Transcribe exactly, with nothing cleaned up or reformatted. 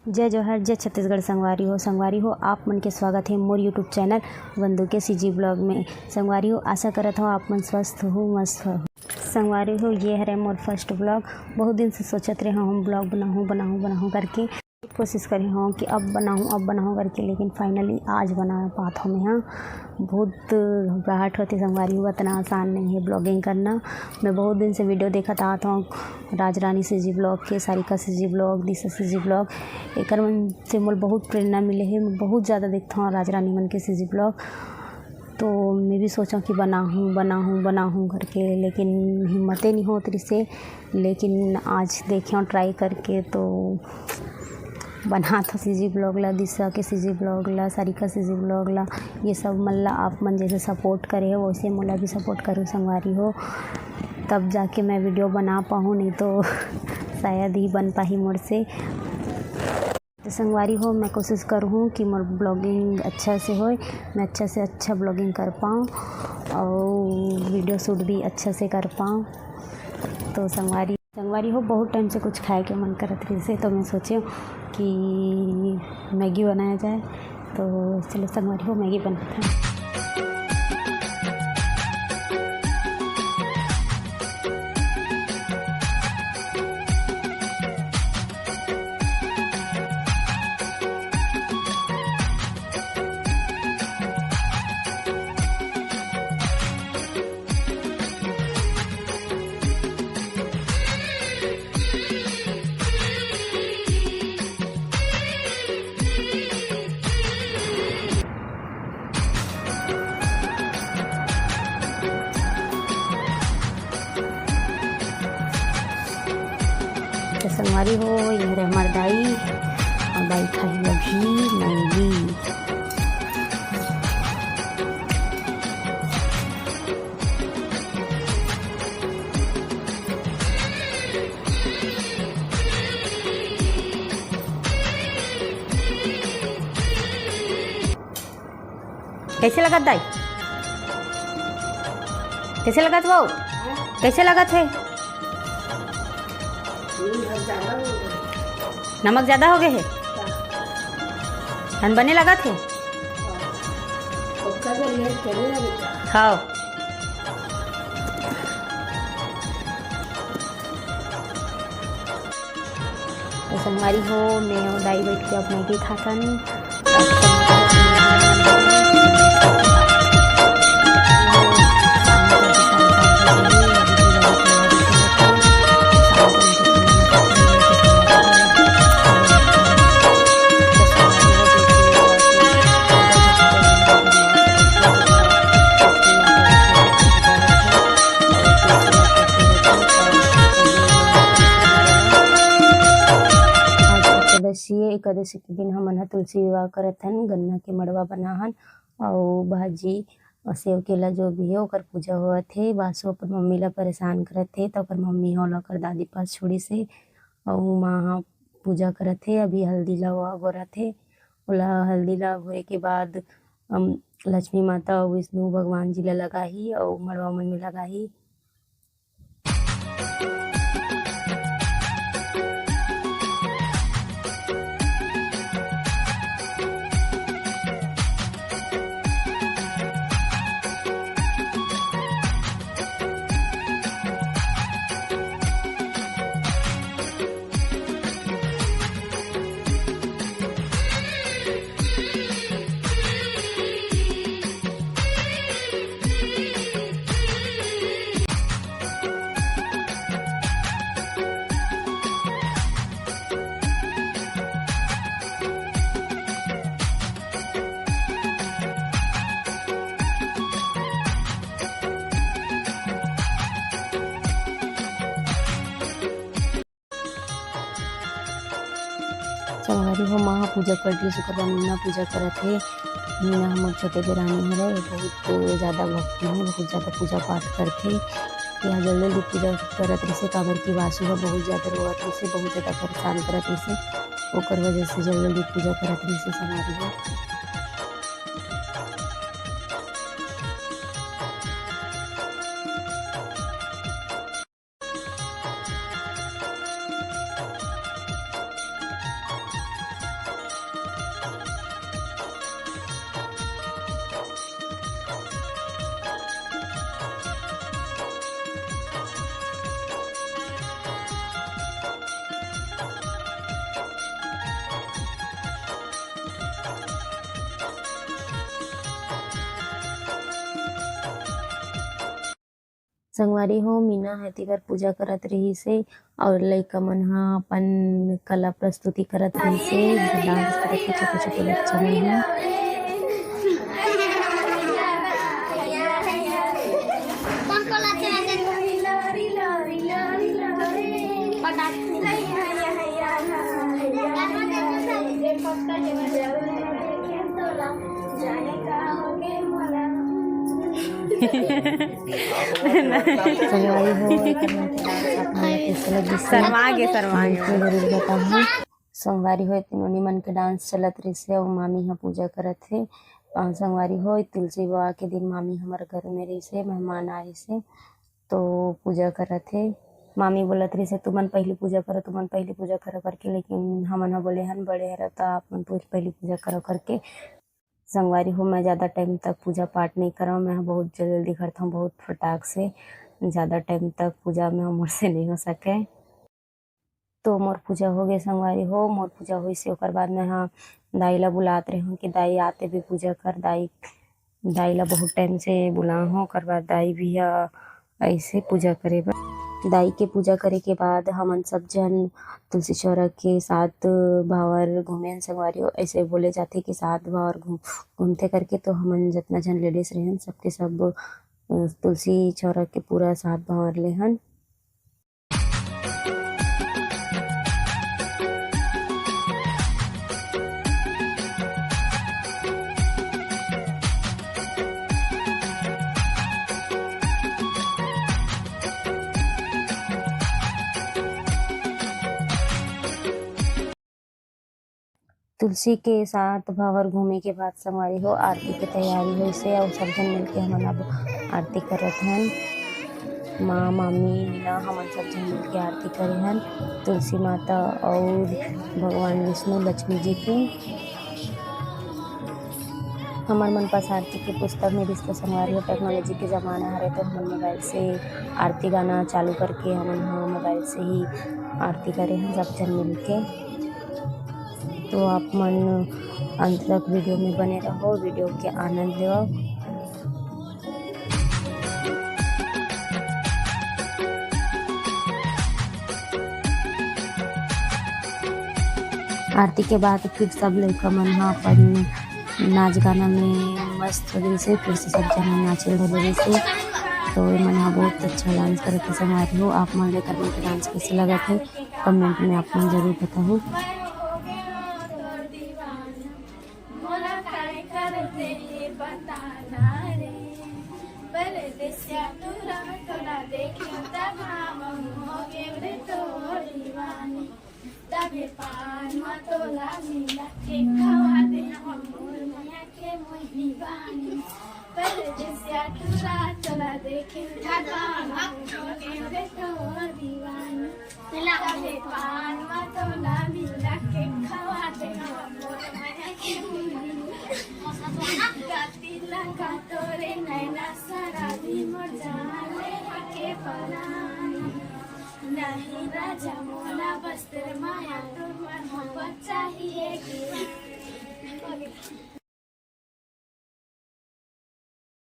जय जोहार, जय छत्तीसगढ़। संगवारी हो, संगवारी हो, आप मन के स्वागत हे मोर YouTube चैनल वंदू के CG ब्लॉग में। संगवारी हो, आशा करत हव आप मन स्वस्थ हो, मस्त हो। संगवारी हो, ये हरे मोर फर्स्ट ब्लॉग। बहुत दिन से सोचत रहे हव हम ब्लॉग बनाहूँ, बनाहूँ, बनाहूँ करके। कोशिश करे हव कि अब बनाहूँ, अब बनाहूँ करके, लेकिन finally आज बना पात हव मैं। हाँ, बहुत घबराहट होथे संगवारी हो, अतना आसान नहीं है ब्लॉगिंग करना। मैं बहुत दिन से वीडियो देखत आत हव, राजरानी CG ब्लॉग के, सारिका CG ब्लॉग, दिशा CG ब्लॉग, एकर मन से मोला बहुत प्रेरणा मिले हे। मैं बहुत ज़्यादा देखत हव राजरानी मन के CG ब्लॉग, तो मैं भी सोचव कि बनाहूँ, बनाहूँ, बनाहूँ करके, लेकिन हिम्मते नहीं होत रिसे। लेकिन आज देखेव ट्राई करके, तो बनात हव CG ब्लॉग ला, दिशा के CG ब्लॉग ला, सारिका CG ब्लॉग ला, ये सब मन ला आप मन जैसे सपोर्ट करे हो, वैसे मोला भी सपोर्ट करो संगवारी हो, तब जाके मैं वीडियो बना पाहूँ, नहीं तो शायद ही बन पाही मोर से। तो संगवारी हो, मैं कोशिश करहूँ कि मोर ब्लॉगिंग अच्छा से होए, मैं अच्छा से अच्छा ब्लॉगिंग कर पाऊँ और वीडियो शूट भी अच्छा से कर पाऊँ। तो संगवारी, संगवारी हो, बहुत टाइम से कुछ खाए के मन करत रहिसे, तो मैं सोचे कि मैगी बनाया जाए। तो चलो संगवारी हो, मैगी बनाते हैं। तो संगवारी हो, ये हरे हमार दाई, और दाई खाही अभी मैगी। कैसे लगत दाई? कैसे लगत वो? कैसे लगत हे? नमक ज्यादा हो गए हे? अन बने लगत हे? हाँ। तो संगवारी हो, मैं अउ दाई बैठ के अब मैगी खाथन। आज एकादशी, एकादशी के दिन हमन ह तुलसी विवाह करत हन, गन्ना के मड़वा बनाहन अउ भाजी अउ सेव केला जो भी हे ओकर पूजा होवत हे। बासु अपन मम्मी ला परेशान करत हे, त ओकर मम्मी ह ओला ओकर दादी पास छोड़िस हे अउ माँ ह पूजा करत हे। अभी हल्दी ला ओहा घोरत हे, ओला हल्दी ला घोरे के बाद, अम, लक्ष्मी माता अउ विष्णु भगवान जी ला लगाही अउ मड़वा मन में लगाही। संगवारी हो, माँ ह पूजा कर लिस, ओकर बाद मीना पूजा करत हे। मीना हमर छोटे देरानी हरे, बहुत ज्यादा भक्ति में, बहुत ज्यादा पूजा पाठ करथे। यहाँ जल्दी जल्दी पूजा करत रहिसे, काबर कि वासु ह बहुत ज्यादा रोवत रहिसे, बहुत ज्यादा परेशान करत रहिसे, ओकर वजह से जल्दी जल्दी पूजा करत रहिसे संगवारी हो। संगवारी हो, मीना ह एती बर पूजा करत रहिस हे अउ लइका मन ह अपन कला प्रस्तुति करत रहिस हे, डांस करत हे छोटे-छोटे बच्चा मन ह। संगवारी हो, एकर मन के डांस आप मन ला कइसे लगिस हे? शर्मा गे, शर्मा गे। कमेंट में जरूर बताहू। संगवारी हो, ए तीनों मन के डांस चलत रहिस हे अउ मामी ह पूजा करत हे। अउ संगवारी हो, तुलसी विवाह के दिन मामी हमर घर में रहिस हे, मेहमान आइस हे, तो पूजा करत हे। मामी बोलत रहिस हे, "तुमन पहिली पूजा करो, तुमन पहिली पूजा करो," करके, लेकिन हमन ह बोले हन, "बड़े हरव, त आप मन पु-, पहिली पूजा करो," करके। संगवारी हो, मैं ज़्यादा टाइम तक पूजा पाठ नहीं करव, मैं ह बहुत जल्दी करथव, बहुत फटाक से, ज़्यादा टाइम तक पूजा में मोर से नहीं हो सके। तो मोर पूजा हो गए संगवारी हो, मोर पूजा होइस हे, ओकर बाद मैं ह दाई ला बुलात रहे हूँ कि दाई आते भी पूजा कर, दाई, दाई ला बहुत टाइम से बुला हूँ, ओकर बाद दाई भी ह ऐसे पूजा करे बर। दाई के पूजा करे के बाद हमन सब झन तुलसी चौरा के सात भावर घूमे हन संगवारी हो। ऐसे बोले जाथे कि सात भावर घूम-, घूमथे करके, तो हमन जितना झन लेडीज रहेन, सबके सब, अ, तुलसी चौरा के पूरा सात भावर ले हन। तुलसी के सात भावर घूमे के बाद संगवारी हो आरती के तैयारी होइस हे अउ सब झन मिलके हमन अब आरती करत हन। माँ, मामी, मीना, हमन सब झन मिलके आरती करे हन तुलसी माता अउ भगवान विष्णु लक्ष्मी जी के। हमर मन पास आरती के पुस्तक नहीं रिहिस त संगवारी हो, टेक्नोलॉजी के जमाना हरे तो हमन मोबाइल से आरती गाना चालू करके हमन ह मोबाइल से ही आरती करे हन सब झन मिलके। तो आप मन अंत तक वीडियो में बने रहो, वीडियो के आनंद लेवो। आरती के बाद फिर सब लइका मन ह अपन नाच गाना में मस्त हो गइस हे, फिर से सब झन नाचे ल धर लेस हे। तो ये मन ह बहुत अच्छा डांस करत हे संगवारी हो। आप मन लेकर मन के डांस कैसे लगत हे, कमेंट में आप मन जरूर बताहू। मोला काय करते ये बताना रे, परदेसिया टूरा तोला देखियो तब हम हो गेव रे तोर दीवानी। तबे पान म तोला मिला के खवा दे हम मोर मिया के मोही बानी। परदेसिया टूरा तोला देखियो